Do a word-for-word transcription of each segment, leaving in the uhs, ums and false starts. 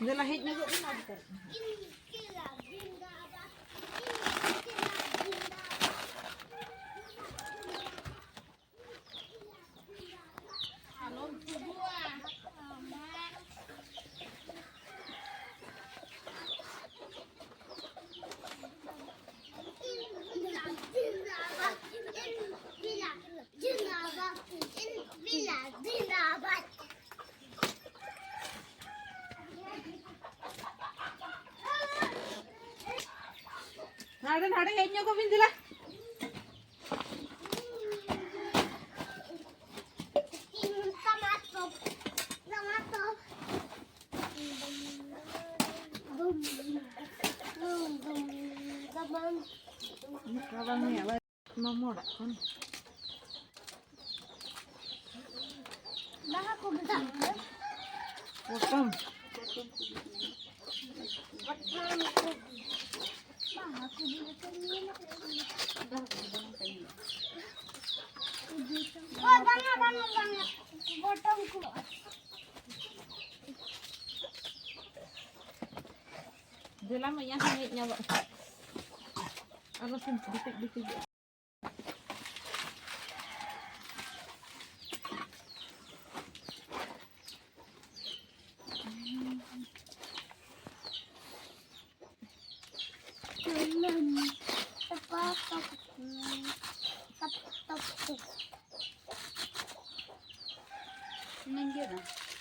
ᱫᱮᱞᱟ ᱦᱮᱡ ᱧᱚᱜᱚᱜ ᱵᱤᱱ, ᱟᱨ ᱵᱟᱠᱷᱟᱱ᱾ ᱱᱟᱰᱮ, ᱱᱟᱰᱮ ᱦᱮᱡ ᱧᱚᱜᱚᱜ ᱵᱤᱱ ᱫᱮᱞᱟ᱾ ᱢᱟᱢᱚ ᱚᱲᱟᱜ ᱠᱷᱚᱱ᱾ ᱵᱟᱦᱟ ᱠᱚ ᱵᱮᱱᱟᱣ ᱠᱟᱫᱟ᱾ ᱯᱚᱴᱚᱢ᱾ ᱯᱚᱴᱚᱢ ᱠᱚ᱾ ᱵᱟᱦᱟ ᱠᱚ ᱵᱮᱱᱟᱣ ᱠᱟᱫᱟ᱾ ᱚ, ᱵᱟᱝᱟ, ᱵᱟᱝᱟ, ᱵᱟᱝᱟ᱾ ᱯᱚᱴᱚᱢ ᱠᱚ᱾ ᱫᱮᱞᱟ ᱢᱟᱭᱟ ᱦᱚᱸ ᱦᱮᱡ ᱧᱚᱜᱚᱜ᱾ ᱟᱨᱚ ᱥᱮᱱ ᱵᱤᱴᱤᱡ ᱵᱤᱴᱤᱡᱚᱜᱼᱟ᱾ ᱚᱱᱟᱧ ᱜᱮᱫᱟ᱾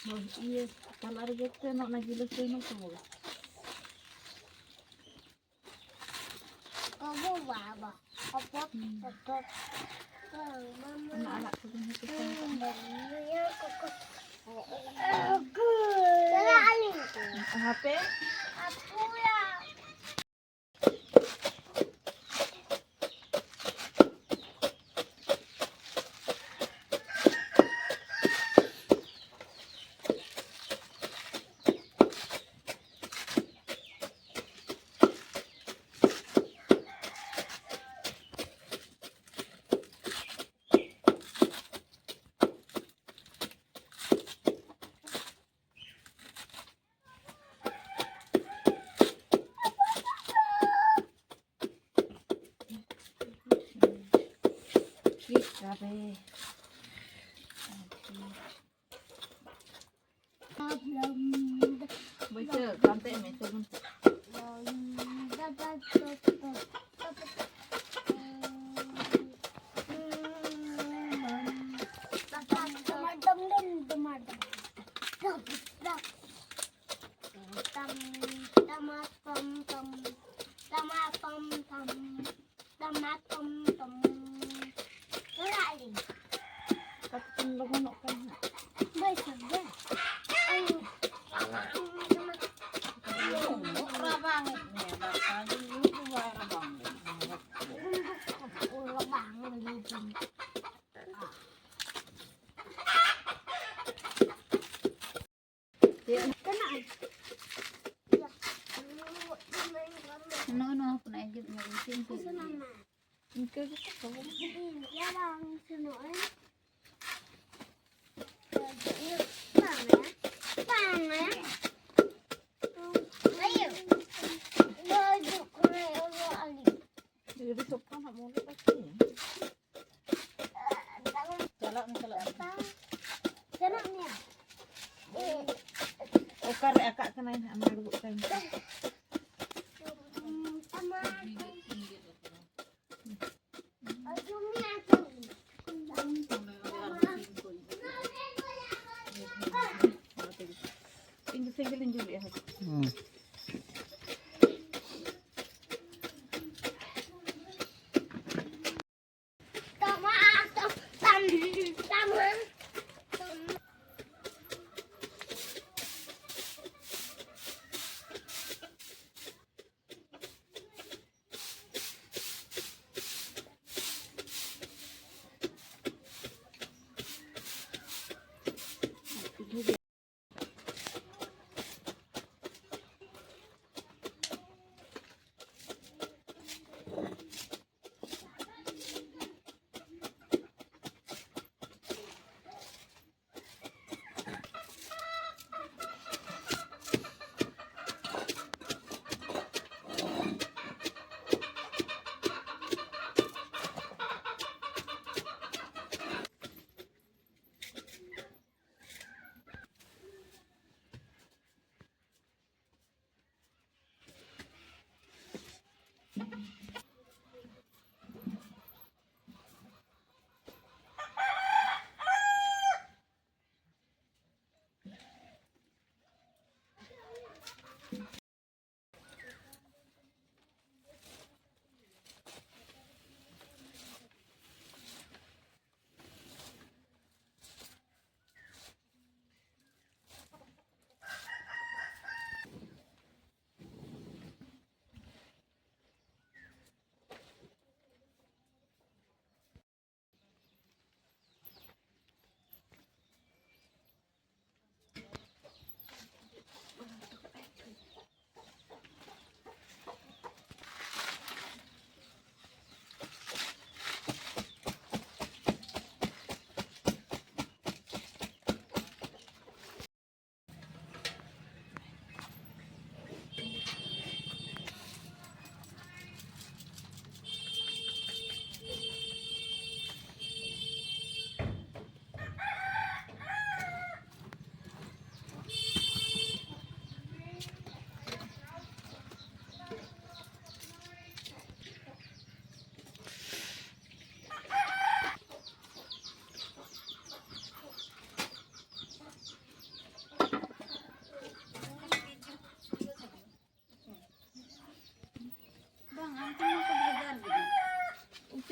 ᱦᱳᱭ, ᱤᱭᱟᱹ ᱛᱟᱞᱟ ᱨᱮᱜᱮ ᱛᱮ ᱱᱚᱜᱼᱚ ᱱᱟ ᱡᱤᱞ ᱩᱛᱩᱭ ᱢᱮ ᱛᱚ᱾ ᱚᱵᱚ ᱵᱟᱵᱟ᱾ ᱦᱚᱯᱚᱱ, ᱦᱚᱯᱚᱱ᱾ ᱚᱱᱟ ᱟᱲᱟᱜ ᱠᱚᱫᱚ ᱦᱮᱸ ᱠᱚ ᱥᱟᱵ ᱠᱟᱜ ᱢᱮ᱾ ᱪᱟᱞᱟᱜ ᱟᱹᱞᱤᱧ᱾ ᱦᱟᱯᱮ᱾ ᱟᱹᱛᱩᱭᱟ᱾ ᱵᱟᱹᱭᱥᱟᱹᱣ ᱠᱟᱱ ᱛᱮ ᱢᱮᱥᱮ ᱵᱚᱱ᱾ Tam, tama, tam, tam, tama, tam, tam. Tama, tom, tom. Wala rin. Kapag lumuno ka na. Bay, sabi. Ay. Rabang niya, baka yung luto ba rabang. Rabang, rabang. Ano, ano, ako na, ayun, ayun, ayun, ayun. Asa naman? Ikaw gusto ko. Yan ang sunuan. Tama. Tama. Ayun. Bago ko na yung aling. Dili, gusto ko na muna kasi. Chala ni, chala ni. Chala niya. O kare aka ka na, ang malugo ka. Tama. Single, single, enjoy. Hmm.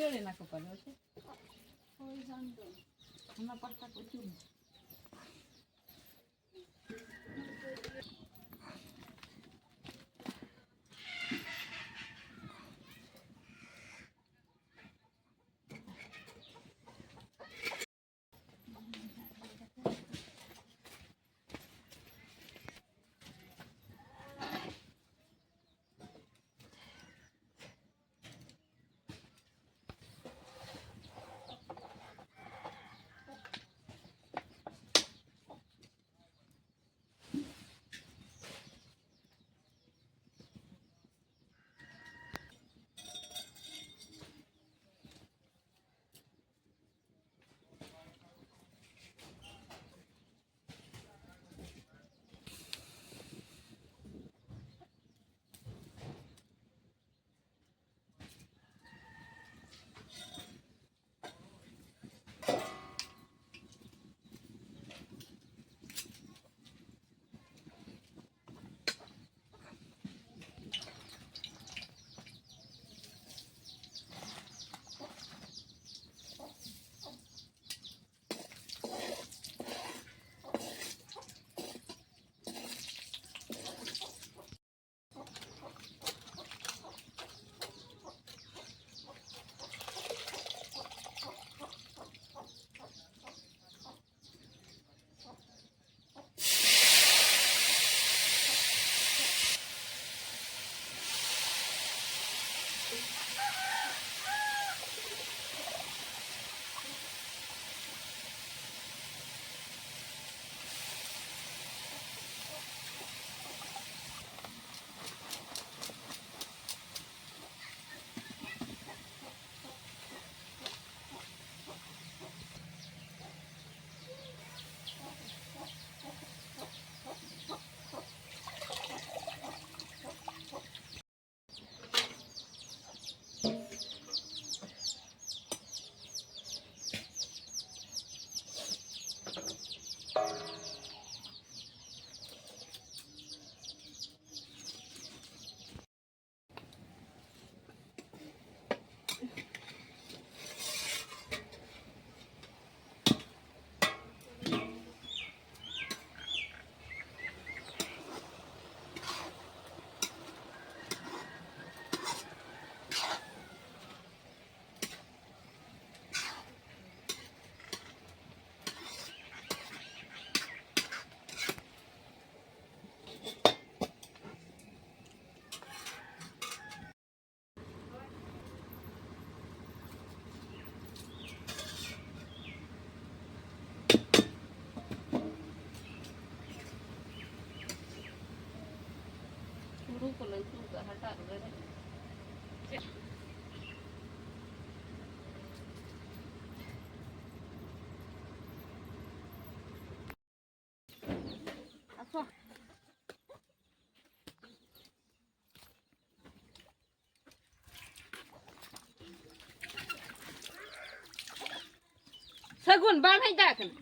ᱫᱟᱹᱲ ᱮᱱᱟ ᱠᱚ ᱯᱟᱞᱮ, ᱥᱮ? ᱦᱳᱭ, ᱵᱟᱝ ᱫᱚ᱾ ᱚᱱᱟ ᱯᱟᱦᱴᱟ ᱠᱚ ᱟᱹᱪᱩᱨ ᱮᱱᱟ᱾ ᱥᱟᱹᱜᱩᱱ ᱵᱟᱢ ᱦᱮᱡ ᱫᱟᱲᱮᱭᱟᱜ ᱠᱟᱱᱟ᱾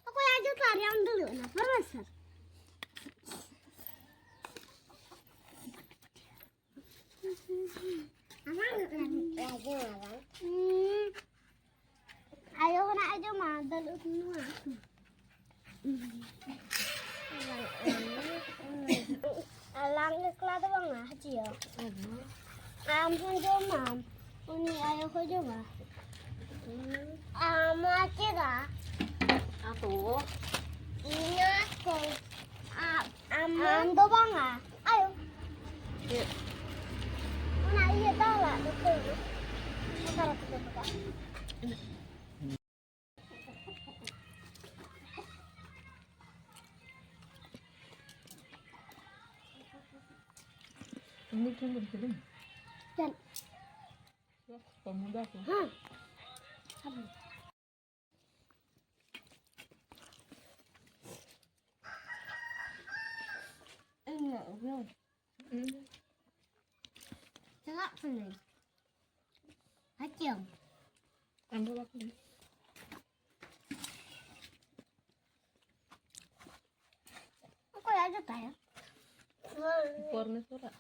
ᱚᱠᱚᱭ ᱟᱡᱚ ᱛᱟᱨᱮ ᱟᱢ ᱫᱩᱲᱩᱵ ᱮᱱᱟ ᱯᱨᱚᱯᱷᱮᱥᱚᱨ? ᱟᱭᱳ ᱠᱷᱚᱱᱟᱜ ᱟᱸᱡᱚᱢᱟ ᱫᱟᱹᱞ ᱩᱛᱩ ᱱᱚᱣᱟ᱾ ᱟᱞᱟᱝ ᱮᱠᱞᱟ ᱫᱚ ᱵᱟᱝᱟ, ᱦᱟᱹᱡᱤᱭᱟᱹ᱾ ᱟᱢ ᱦᱚᱸ ᱡᱚᱢᱟᱢ, ᱩᱱᱤ ᱟᱭᱳ ᱦᱚᱸ ᱡᱚᱢᱟ᱾ ᱟᱢ ᱢᱟ ᱪᱮᱫᱟ? ᱟᱫᱚ? ᱤᱧ ᱢᱟ ᱠᱚ-, ᱟ-, ᱟᱢ ᱢᱟ ᱟᱢ ᱫᱚ ᱵᱟᱝᱟ, ᱟᱭᱳ᱾ ᱪᱮᱫ? ᱚᱱᱟ ᱤᱭᱟᱹ ᱫᱟᱞᱟᱜ ᱫᱚ ᱠᱷᱟᱹᱲ ᱫᱚ᱾ ᱚᱠᱟ ᱨᱮ ᱛᱩᱠᱟᱹ ᱠᱟᱫᱟ? ᱪᱮᱫ? ᱦᱮᱸ᱾ ᱪᱟᱞᱟᱜ ᱠᱟᱹᱱᱟᱹᱧ᱾ ᱦᱟᱹᱴᱤᱭᱟᱹ᱾ ᱚᱠᱚᱭ ᱟᱡᱚ ᱛᱟᱭᱟ? ᱯᱚᱨᱢᱮᱥᱣᱚᱨᱟᱜ᱾